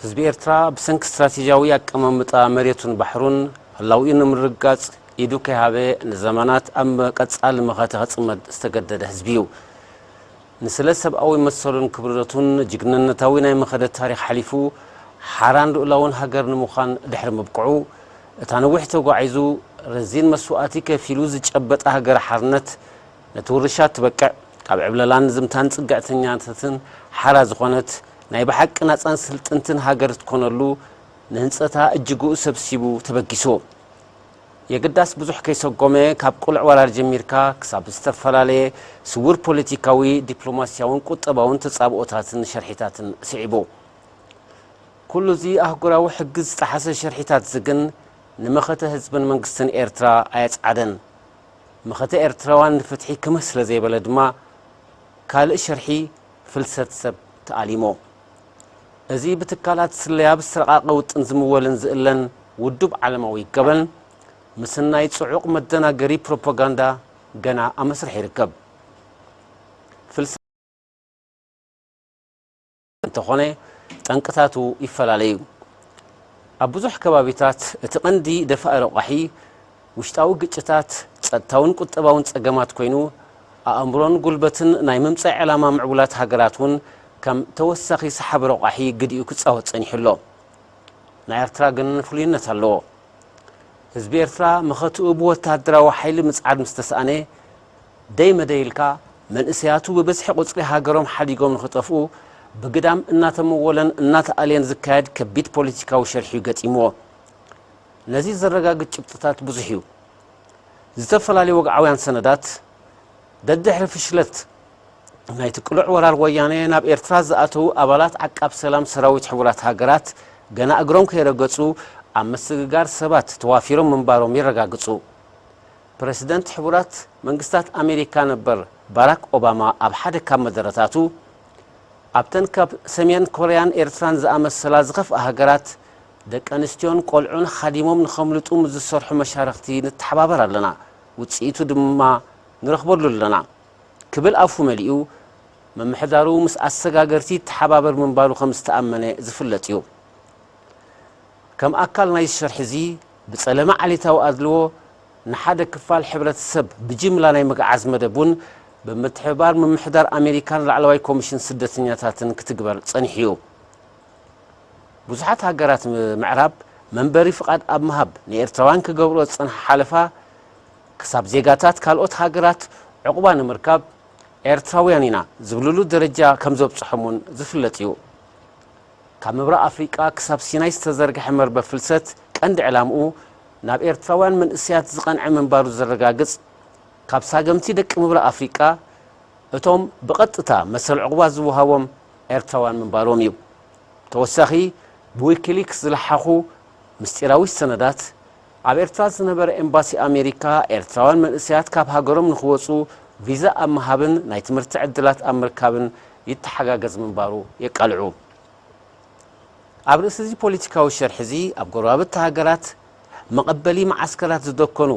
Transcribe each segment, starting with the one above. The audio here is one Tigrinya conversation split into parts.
ህዝቢ ኤርትራ ብሰንኪ ስትራቴጂያዊ ኣቀማምጣ መሬቱን ባሕሩን ህላውኡ ንምርግጋጽ ኢዱ ከይሃበ ንዘመናት ኣብ ቀጻሊ መኸተ ክጽመድ ዝተገደደ ህዝቢ እዩ። ንስለ ሰብኣዊ መሰሉን ክብርነቱን ጅግንነታዊ ናይ መኸተ ታሪኽ ሓሊፉ ሓራን ልኡላውን ሃገር ንምዃን ድሕሪ ምብቅዑ፣ እታ ነዊሕ ተጓዒዙ ረዚን መስዋእቲ ከፊሉ ዝጨበጣ ሃገረ ሓርነት ነቲ ውርሻ ትበቅዕ፣ ካብ ዕብለላን ዝምታን ጽግዕተኛታትን ሓራ ዝኾነት፣ ናይ ብሓቂ ናጻን ስልጥንትን ሃገር ትኮነሉ ንህንጸታ እጅግኡ ሰብሲቡ ተበጊሱ። የግዳስ ብዙሕ ከይሰጎመ፣ ካብ ቅሉዕ ወራር ጀሚርካ ክሳብ ዝተፈላለየ ስውር ፖለቲካዊ፣ ዲፕሎማስያውን ቁጠባውን ተጻብኦታትን ሸርሒታትን ስዒቡ። ኩሉ እዚ ኣህጉራዊ ሕጊ ዝጠሓሰ ሸርሒታት እዚ ግን ንመኸተ ህዝብን መንግስትን ኤርትራ ኣየጽዓደን። መኸተ ኤርትራውያን ንፍትሒ ክምህ ስለ ዘይበለ ድማ ካልእ ሸርሒ ፍልሰት ሰብ ተኣሊሞ። እዚ ብትካላት ስለያ ብዝተረቓቐ ውጥን ዝምወልን ዝእለን ውዱብ ዓለማዊ ገበን፣ ምስናይ ጽዑቕ መደናገሪ ፕሮፓጋንዳ ገና ኣብ መስርሕ ይርከብ። ፍልሰት እንተኾነ፣ ጠንቅታቱ ይፈላለዩ። ኣብ ብዙሕ ከባቢታት እቲ ቀንዲ ደፋኢ ረቋሒ ውሽጣዊ ግጭታት፣ ጸጥታውን ቁጠባውን ጸገማት ኮይኑ፣ ኣእምሮን ጉልበትን ናይ ምምጻእ ዕላማ ምዕቡላት ሃገራት እውን ከም ተወሳኺ ሰሓቢ ረቋሒ ግዲኡ ክጻወት ጸኒሑ ኣሎ። ናይ ኤርትራ ግን ፍሉይነት ኣለዎ። ህዝቢ ኤርትራ መኸትኡ ብወተሃደራዊ ሓይሊ ምጽዓድ ምስ ተሳእነ፣ ደይ መደይ ኢልካ መንእሰያቱ ብብዝሒ ቁጽሪ ሃገሮም ሓዲጎም ንኽጠፍኡ ብግዳም እናተመወለን እናተኣልየን ዝካየድ ከቢድ ፖለቲካዊ ሸርሒ እዩ ገጢምዎ። ነዚ ዘረጋግጽ ጭብጥታት ብዙሕ እዩ። ዝተፈላለዩ ወግዓውያን ሰነዳት፣ ደድሕሪ ፍሽለት ናይቲ ቅሉዕ ወራር ወያነ ናብ ኤርትራ ዝኣተዉ ኣባላት ዓቃብ ሰላም ሰራዊት ሕቡራት ሃገራት ገና እግሮም ከይረገጹ ኣብ ምስግጋር ሰባት ተዋፊሮም ምንባሮም የረጋግጹ። ፕረሲደንት ሕቡራት መንግስታት ኣሜሪካ ነበር ባራክ ኦባማ ኣብ ሓደ ካብ መደረታቱ፣ ኣብተን ካብ ሰሜን ኮርያን ኤርትራን ዝኣመሰላ ዝኸፍኣ ሃገራት ደቂ ኣንስትዮን ቆልዑን ሃዲሞም ንኸምልጡ ምስ ዝሰርሑ መሻርኽቲ ንተሓባበር ኣለና፣ ውጽኢቱ ድማ ንረኽበሉ ኣለና ክብል ኣፉ መሊኡ፣ ምምሕዳሩ ምስ ኣሰጋገርቲ ይተሓባበር ምንባሩ ከም ዝተኣመነ ዝፍለጥ እዩ። ከም ኣካል ናይዚ ሸርሒ እዚ፣ ብጸለመ ዓሌታዊ ኣድልዎ ንሓደ ክፋል ሕብረተሰብ ብጅምላ ናይ ምግዓዝ መደብ እውን ብምትሕብባር ምምሕዳር ኣሜሪካን ላዕለዋይ ኮሚሽን ስደተኛታትን ክትግበር ጸኒሑ እዩ። ብዙሓት ሃገራት ምዕራብ መንበሪ ፍቓድ ኣብ ምሃብ ንኤርትራውያን ክገብርኦ ዝጸንሓ ሓለፋ፣ ክሳብ ዜጋታት ካልኦት ሃገራት ዕቑባ ንምርካብ ኤርትራውያን ኢና ዝብልሉ ደረጃ ከም ዘብጽሖም እውን ዝፍለጥ እዩ። ካብ ምብራቕ ኣፍሪቃ ክሳብ ሲናይ ዝተዘርግሐ መርበብ ፍልሰት ቀንዲ ዕላምኡ ናብ ኤርትራውያን መንእሰያት ዝቐንዐ ምንባሩ ዘረጋግጽ፣ ካብ ሳገምቲ ደቂ ምብራቕ ኣፍሪቃ እቶም ብቐጥታ መሰል ዕቑባ ዝወሃቦም ኤርትራውያን ምንባሮም እዩ። ተወሳኺ ብዊኪሊክስ ዝለሓኹ ምስጢራዊ ሰነዳት፣ ኣብ ኤርትራ ዝነበረ ኤምባሲ ኣሜሪካ ኤርትራውያን መንእሰያት ካብ ሃገሮም ንኽወጹ ቪዛ ኣብ ምሃብን ናይ ትምህርቲ ዕድላት ኣብ ምርካብን ይተሓጋገዝ ምንባሩ የቃልዑ። ኣብ ርእሲ እዚ ፖለቲካዊ ሸርሒ እዚ፣ ኣብ ጎረባብቲ ሃገራት መቐበሊ መዓስከራት ዝደኮኑ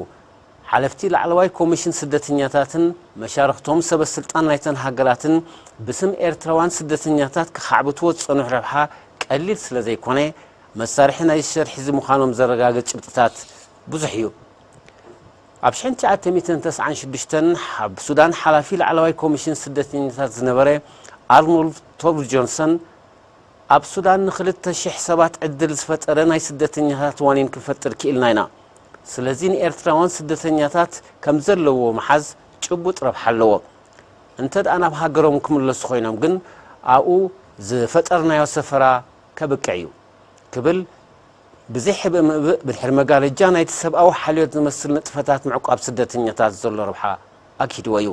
ሓለፍቲ ላዕለዋይ ኮሚሽን ስደተኛታትን መሻርኽቶም ሰበ ስልጣን ናይተን ሃገራትን ብስም ኤርትራውያን ስደተኛታት ክኻዕብትዎ ዝጸንሑ ረብሓ ቀሊል ስለ ዘይኮነ፣ መሳርሒ ናይ ሸርሒ እዚ ምዃኖም ዘረጋግጽ ጭብጥታት ብዙሕ እዩ። ኣብ ሽሕን ትሽዓተ ሚእትን ተስዓን ሽዱሽተን ኣብ ሱዳን ሓላፊ ላዕለዋይ ኮሚሽን ስደተኛታት ዝነበረ ኣርኖልድ ቶርብ ጆንሰን፣ ኣብ ሱዳን ንኽልተ ሽሕ ሰባት ዕድል ዝፈጠረ ናይ ስደተኛታት ዋኒን ክንፈጥር ክኢልና ኢና። ስለዚ ንኤርትራውያን ስደተኛታት ከም ዘለውዎ ምሓዝ ጭቡጥ ረብሓ ኣለዎ። እንተ ደኣ ናብ ሃገሮም ክምለሱ ኮይኖም ግን ኣብኡ ዝፈጠርናዮ ሰፈራ ከብቅዕ እዩ ክብል ብዘይሕብእ ምእብእ ብድሕሪ መጋረጃ ናይቲ ሰብኣዊ ሓልዮት ዝመስል ንጥፈታት ምዕቋብ ስደተኛታት ዘሎ ረብሓ ኣግሂድዎ እዩ።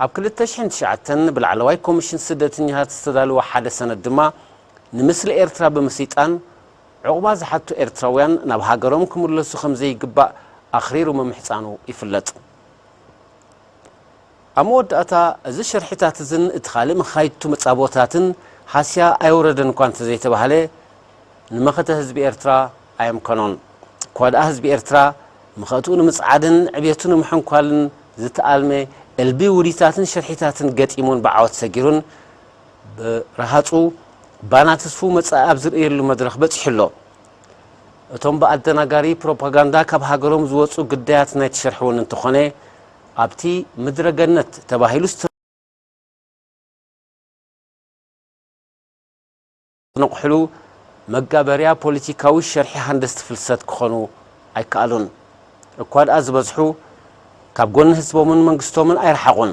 ኣብ ክልተ ሽሕን ትሽዓተን ብላዕለዋይ ኮሚሽን ስደተኛታት ዝተዳለወ ሓደ ሰነድ ድማ፣ ንምስሊ ኤርትራ ብምስይጣን፣ ዕቑባ ዝሓቱ ኤርትራውያን ናብ ሃገሮም ክምለሱ ከም ዘይግባእ ኣኽሪሩ ምምሕጻኑ ይፍለጥ። ኣብ መወዳእታ፣ እዚ ሽርሒታት እዝን እቲ ካልእ መኻይድቱ መጻብኦታትን ሃስያ ኣየውረደን እኳ እንተዘይተባህለ፣ ንመኸተ ህዝቢ ኤርትራ ኣየምከኖን። እኳ ደኣ ህዝቢ ኤርትራ መኸትኡ ንምጽዓድን ዕብየቱ ንምሕንኳልን ዝተኣልመ እልቢ ውዲታትን ሽርሒታትን ገጢሙን ብዓወት ሰጊሩን፣ ብረሃጹ ባና ተስፉ መጻኢ ኣብ ዝርእየሉ መድረኽ በጺሑ ኣሎ። እቶም ብኣደናጋሪ ፕሮፓጋንዳ ካብ ሃገሮም ዝወጹ ግዳያት ናይቲ ሸርሒ እውን እንተኾነ፣ ኣብቲ ምድረ ገነት ተባሂሉ ዝተነቕሕሉ መጋበርያ ፖለቲካዊ ሸርሒ ሃንደስቲ ፍልሰት ክኾኑ ኣይከኣሉን። እኳ ደኣ ዝበዝሑ ካብ ጎኒ ህዝቦምን መንግስቶምን ኣይረሓቑን።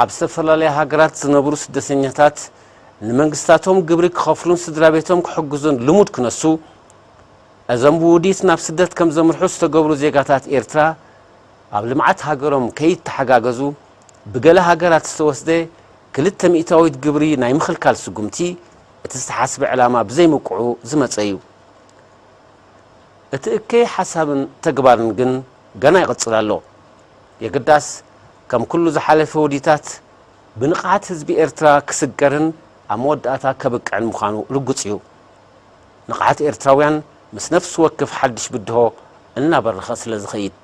ኣብ ዝተፈላለያ ሃገራት ዝነብሩ ስደተኛታት ንመንግስታቶም ግብሪ ክኸፍሉን ስድራ ቤቶም ክሕግዙን ልሙድ ክነሱ፣ እዞም ብውዲት ናብ ስደት ከም ዘምርሑ ዝተገብሩ ዜጋታት ኤርትራ ኣብ ልምዓት ሃገሮም ከይተሓጋገዙ ብገለ ሃገራት ዝተወስደ ክልተ ሚእታዊት ግብሪ ናይ ምኽልካል ስጉምቲ እቲ ዝተሓስበ ዕላማ ብዘይምቅዑ ዝመጸ እዩ። እቲ እከይ ሓሳብን ተግባርን ግን ገና ይቕጽል ኣሎ። የግዳስ ከም ኩሉ ዝሓለፈ ውዲታት ብንቕሓት ህዝቢ ኤርትራ ክስገርን ኣብ መወዳእታ ከብቅዕን ምዃኑ ርጉጽ እዩ። ንቕሓት ኤርትራውያን ምስ ነፍሲ ወከፍ ሓድሽ ብድሆ እናበረኸ ስለ ዝኸይድ።